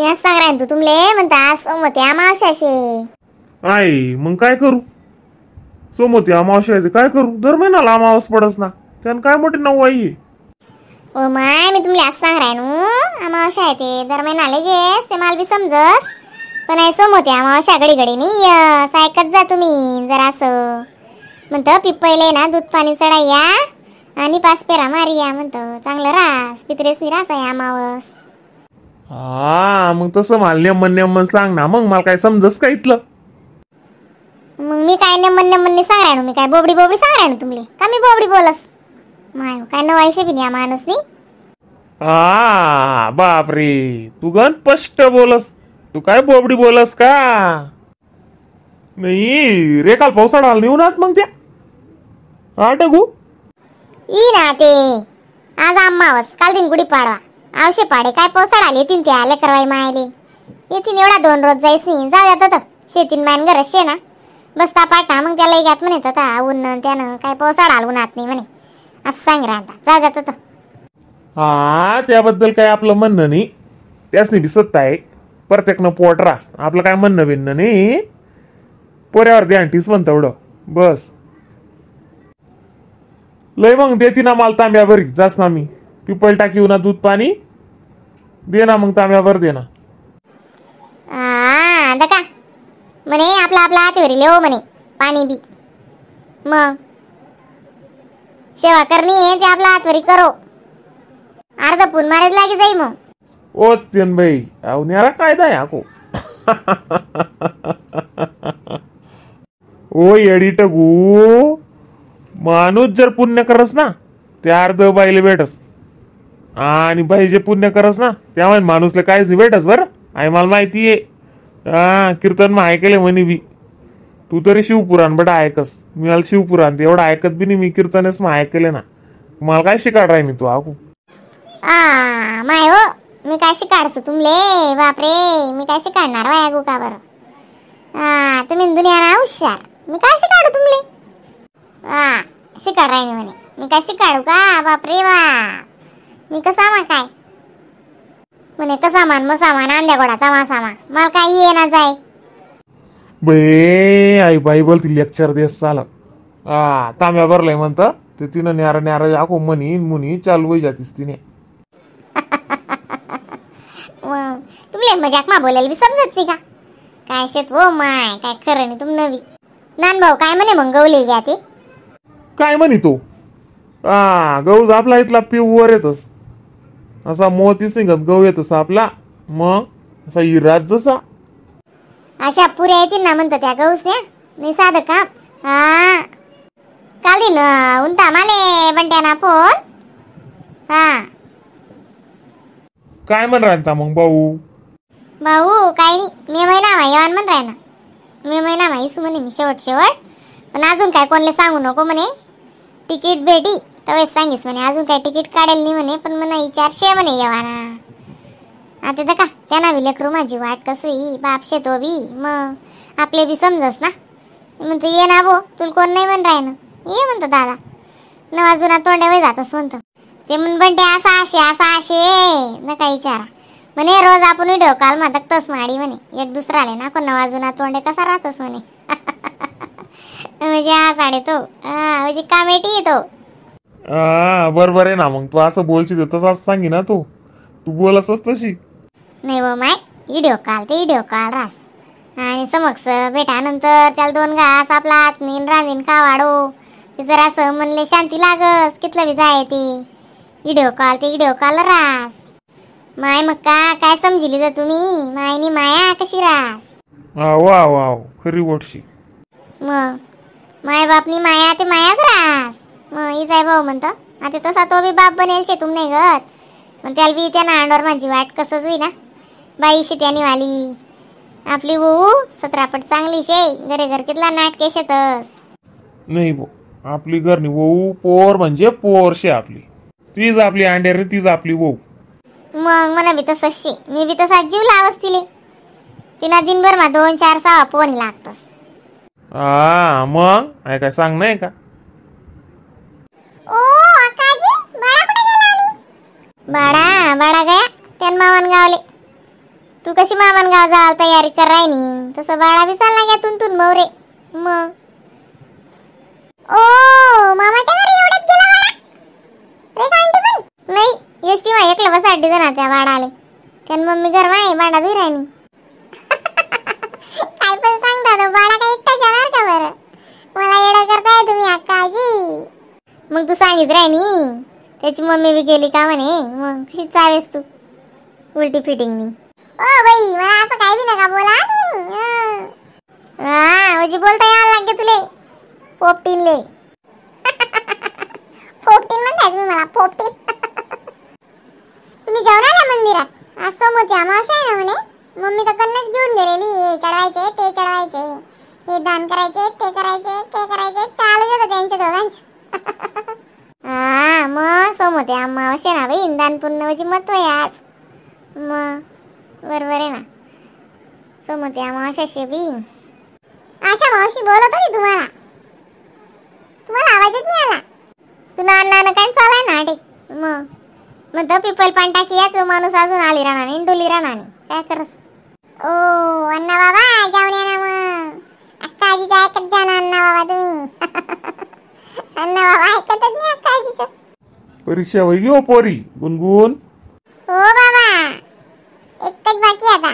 आज सांग राहीन तू तुमले म्हणता सोमवती अमावस्याशे. आई मग काय करू? सोमवती अमावस्या आहे काय करू? दर महिन्याला अमावस पडस ना, त्यानं काय मोठी नऊ आई आहे. ओ my मी तुमले आज सांग राहीन अमावस्या आहे ते दर महिन्याला जेस ते मला बी समजस, पण आहे सोमवती अमावस्या घडी घडी नाही यस, ऐकत जा तुम्ही जरासं. म्हणतं पिपईले ना दूध पाणी चढाया आणि पाच पेरा मारिया म्हणतं, चांगलं रास पित्रेसनी रास आहे अमावस. हा मग तसं मला नेमन नेमन सांग ना, मग मला काय समजस का इथलं? मग मी काय नेमन नेमन सांग राहिनो, मी काय बोबडी बोबडी सांग राहिनो तुमले का? मी बोबडी बोलस माय काय नवायशे बी नाही माणूस नी. हा बापरे तू गण स्पष्ट बोलस, तू काय बोबडी बोलस का? नाही रे काल पावसाळा आला नेऊन आत मग त्या हा टगू ई ना ते आज अमावस काल दिन गुढीपाडवा आवशे पाडे काय पावसाळा आले येतीन त्या लेकरवाई मायले येतीन एवढा दोन रोज जाईस नाही जाऊ द्या तर शेतीन मान गरज शे ना बसता पाटा मग त्याला घ्यात म्हणे आता ऊन त्यानं काय पावसाळा आला उन्हात नाही म्हणे असं सांग राहता जा जात तर. हा त्याबद्दल काय आपलं म्हणणं नाही, त्यासनी बी सत्ता आहे प्रत्येकनं पोट रास, आपलं काय म्हणणं बिनणं नाही, पोऱ्यावर ध्यान ठीस म्हणतं एवढं बस. लय मग देती ना मला तांब्या भरी जास ना मी पिपळ टाकी ना दूध पाणी दे ना मग तांब्याभर दे ना. हा का म्हणे आपला आपला हातीवर लेव म्हणे पाणी बी, मग सेवा करणी आहे ते आपला हातवरी करो, अर्ध पून मारायला लागे जाई मग. ओ तेन बाई अहो न्यारा कायदा आहे आको. ओ येडी टगू माणूस जर पुण्य करस ना ते अर्ध बाईले भेटस, आणि बाई जे पुण्य करस ना त्यामुळे माणूसला कायच भेटस बरं. आई मला माहिती आहे हा कीर्तन मग ऐकले म्हणे बी, तू तरी शिवपुराण बट ऐकस, मी मला शिवपुराण एवढं ऐकत बी नाही, मी कीर्तनच मग ऐकले ना, मला काय शिकाड राही तू आकू. आ my हो मी काय शिकाडसू तुमले बापरे, मी काय शिकाडणार वाया गो का बरं? हा तुम्ही दुनिया ना हुशार, मी काय शिकाडू तुमले? हा शिकाड राहिनी म्हणे मी काय शिकाडू का बापरे बाप, मी कसा मा काय म्हणे कसा मान मसामान आंब्या गोडाचा मासामा मला काय ये ना जाय. बे आई बाई बोलती लेक्चर देस चाल हा तांब्या भरलाय म्हणतं ते तिनं न्यारा न्यारा आको म्हणी मुनी चालू होई जातीस तिने. मग तुमले मजाक मा बोलायला बी समजत नाही का काय शेत हो माय काय खरं नाही तुम नवी. नान भाऊ काय म्हणे मग गवले घ्या ते काय म्हणे तो? हा गहू आपला इथला प्युअर येतस असा मोतीच निघत गहू येतस आपला, मग असा इराज जसा अशा पुऱ्या येतील ना म्हणतात त्या गहूस नाही साधं काम. हा काल दिन उंता माले बंट्या ना फोन. हा काय म्हण राहता मग भाऊ? भाऊ काय नाही मे महिना मा येवान म्हण राय ना, मे महिना मा इसू म्हणे मी शेवट शेवट, पण अजून काय कोणले सांगू नको म्हणे, तिकीट भेटी तेव्हाच सांगीस म्हणे, अजून काय तिकीट काढेल नाही म्हणे, पण म्हणा विचारशे म्हणे येवाना. आता तर का त्यांना बी लेकरू माझी वाट कसं ही बाप शेतो बी मग आपले बी समजस ना, म्हणतो ये ना भो तुला कोण नाही म्हण राय ना ये म्हणतो दादा नवा जुना तोंड्यावर जातस म्हणतो ते म्हण बंटे असा असे असा असे नका विचारा म्हणे, रोज आपण व्हिडिओ कॉल मा तकतस माडी म्हणे एक दुसराले ना कोण नवा जुना तोंडे कसा राहतस म्हणे. म्हणजे हा साडे तो म्हणजे कामेटी येतो. बरोबर आहे ना मग तू असं बोलची तसंच सांगी ना तू तू बोलसच तशी नाही बा my video call ते व्हिडिओ कॉल रास आणि समक्ष भेटानंतर त्याला दोन घास आपला हात नेन रांधीन का वाढो ते जरासं म्हणले शांती लागस कितलं बी जाय ते व्हिडिओ कॉल ते व्हिडिओ कॉल रास माय मग का काय समजिली जर तुम्ही मायनी माया कशी रास. वा वा खरी गोष्ट. मग माय बापनी माया ते मायाच रास. मग इजाय भाऊ म्हणतो आता तसा तो बी बाप बनेलचे तुमने गत, पण त्याला बी त्या अंडावर माझी वाट कसंच होई ना बाई शेत्यानी वाली आपली भाऊ सतरापट चांगली शे घरे घर कितला नाटके शेतस. नाही भो आपली घरनी वहू पोर म्हणजे पोर शे आपली, तीच आपली अंडेर तीच आपली वहू. मग मला बी तसंच शे मी बी तसा जीव लावस तिले, तिना दिनभर मा 2-4 फोन लागतस. हा मग आहे काय सांग नाही का? ओ आकाजी बाळा कुठे गेला? आणि बाळा बाळा गया त्यान मामान गावले. तू कशी मामान गाव जायला तयारी कर राहिनी तसं बाळा बी चालला घ्या तुन मवरे. मग ओ मामाच्या घरी एवढ्यात गेला बाळा रे का आंटी? पण नाही एसटी मा एकलं बस अड्डी जण त्या बाळा आले त्यान मम्मी घर माय भांडा धुई राहिनी. काय पण सांगता तो बाळा काय एकटा जाणार का बरं? मला येडं करताय तुम्ही अक्काजी. मग तू सांगित राहिनी त्याची मम्मी बी गेली का म्हणे, मग कशी चावेस तू उलटी फिटिंगनी. ओ बाई मला असं काय बी नका बोला तुम्ही. हा म्हणजे बोलता यायला लागते तुले पोपटीनले. पोपटीन म्हणताय तुम्ही मला पोपटीन. तुम्ही जाऊन आला मंदिरात? आज सोमवती अमावस्या आहे ना म्हणे, मम्मी तर कन्नच घेऊन गेलेली, हे चढवायचे ते चढवायचे, हे दान करायचे ते करायचे ते करायचे, चालू होतं त्यांच्या दोघांचं. हा मग सोमवती अमावस्या ना बाई, दान पुण्यची महत्व आहे आज. मग बरोबर आहे ना सोमवती अमावस्या बी. आशा मावशी बोलत होती तुम्हाला, तुम्हाला आवाजच नाही आला. तू नाना काय चालाय ना आटे. मग म्हणतो पिपल पान टाकी याच माणूस अजून आली राहणार नाही डोली राहणार नाही, काय करस? ओ अण्णा बाबा जाऊन या ना मग, अक्का आजीचं ऐकत जा ना अण्णा बाबा तुम्ही. अण्णा बाबा ऐकतच नाही अक्का आजीचं. परीक्षा होई हो पोरी गुणगुण? हो बाबा एकच बाकी आता.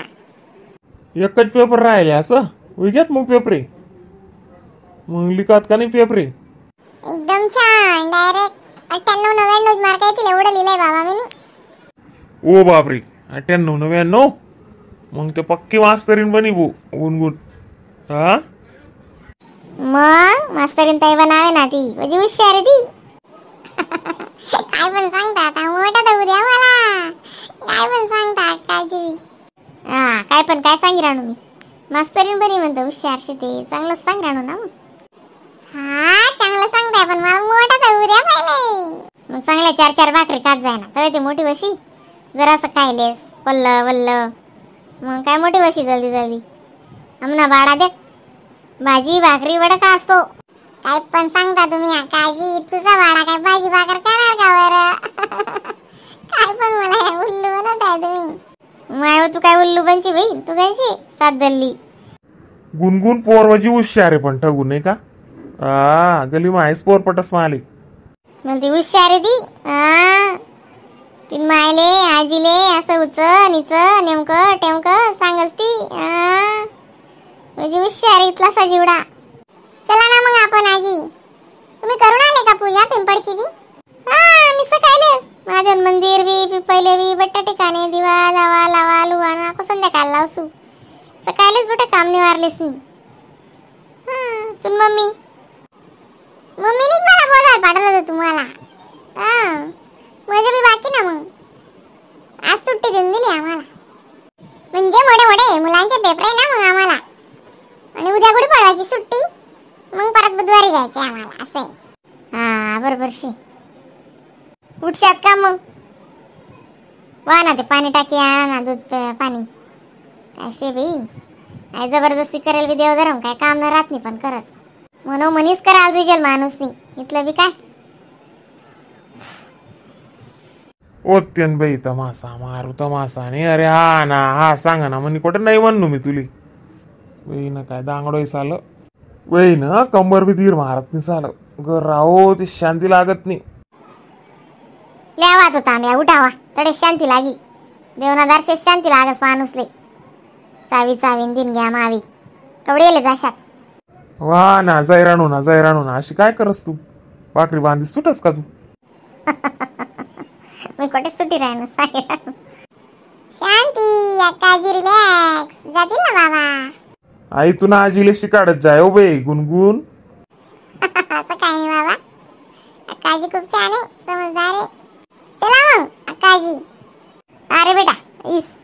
एकच पेपर राहिले असं होई घ्यात मग पेपरे, मग लिखात का नाही पेपरे? एकदम छान डायरेक्ट 98-99 मार्क येतील एवढं लिहिलंय बाबा मी. ओ बापरे 98-99, मग ते पक्की मास्तरीन बनी भो गुणगुण. हा मग मास्तरीन ताई बनावे ना ती, म्हणजे हुशार आहे ती. काय पण सांगता आता मोठा तर उद्या मला काय पण सांगता काळजी. हा काय पण काय सांगी राणू मी, मास्तरीन बनी म्हणतो हुशार ते चांगलं सांग राणू ना मग. हा चांगलं सांगताय पण मला मोठा तर उद्या पाहिले. मग चांगल्या 4-4 भाकरी खात जाय ना तरी ते मोठी बशी, जरासं खायलेस पल्ल वल्ल मग काय मोठी बशी जल्दी जल्दी. आमना बाळा देख भाजी भाकरी वडा का असतो. काय पण सांगता तुम्ही काळजी, तुझा बाळा काय भाजी भाकर करणार का बरं? काय पण मला उल्लू बनवताय तुम्ही. माय तू काय उल्लू बनची बाई, तू काय सात दल्ली. गुणगुण पोरवाजी हुशार आहे पण ठगू नाही का? हा गली मायस पोर पटस माले म्हणते हुशार आहे ती. हा ती मायले आजीले असं उच निच नेमकं टेमकं सांगस ती. हा म्हणजे हुशार इथला साजीवडा. चला ना मग आपण आजी, तुम्ही करून आले का पूजा पिंपळची बी? हा मी सकाळीच माझं मंदिर बी पिपले बी बट्टा ठिकाणी दिवा दावा लावा लुवा ना संध्याकाळ लावसू, सकाळीच बटा काम निवारलेस मी. हा तुन मम्मी मम्मीनीच मला बोलायला पाठवलं होतं तुम्हाला. हा माझं बी बाकी ना मग, आज सुट्टी देऊन दिली आम्हाला, म्हणजे मोठे मोठे मुलांचे पेपर आहे ना मग आम्हाला, आणि उद्या गुढीपाडवाची सुट्टी, मग परत बुधवारी जायचे आम्हाला असं आहे. हा बरोबर शी. उठशात का मग? वा ना ते पाणी टाकी ना दूध पाणी काय शे बाई, काय जबरदस्ती करेल बी देवधरम काय काम न राहत नाही पण करत म्हणून मनीस कराल तुझेल माणूस नाही इथलं बी काय. ओत्यन बाई तमासा मारू तमासा नाही. अरे हा ना हा सांगा ना म्हणे कुठं नाही म्हणू मी तुली बाई ना काय दांगडोय सालं बाई ना कंबर बी धीर मारत नाही सालं ग राहो ते शांती लागत नाही. ल्यावाच होता आम्ही उठावा तडे शांती लागी देवनादारशे शांती लागस माणूसले चावी चावीन दिन घ्या मावी कवडेले जाशात. वा ना जाय राणू ना जाय राणू ना अशी काय करस तू, भाकरी बांधीस सुटस का तू? मी कुठे सुटी राहणार सांग. शांती अक्काजी रिलॅक्स जातील ना बाबा. आई तू ना आजीले शिकाडत जाय ओ बाई गुणगुण. असं काही नाही बाबा, अक्काजी खूप छान आहे समजदार आहे. चला मग अक्काजी. अरे बेटा इस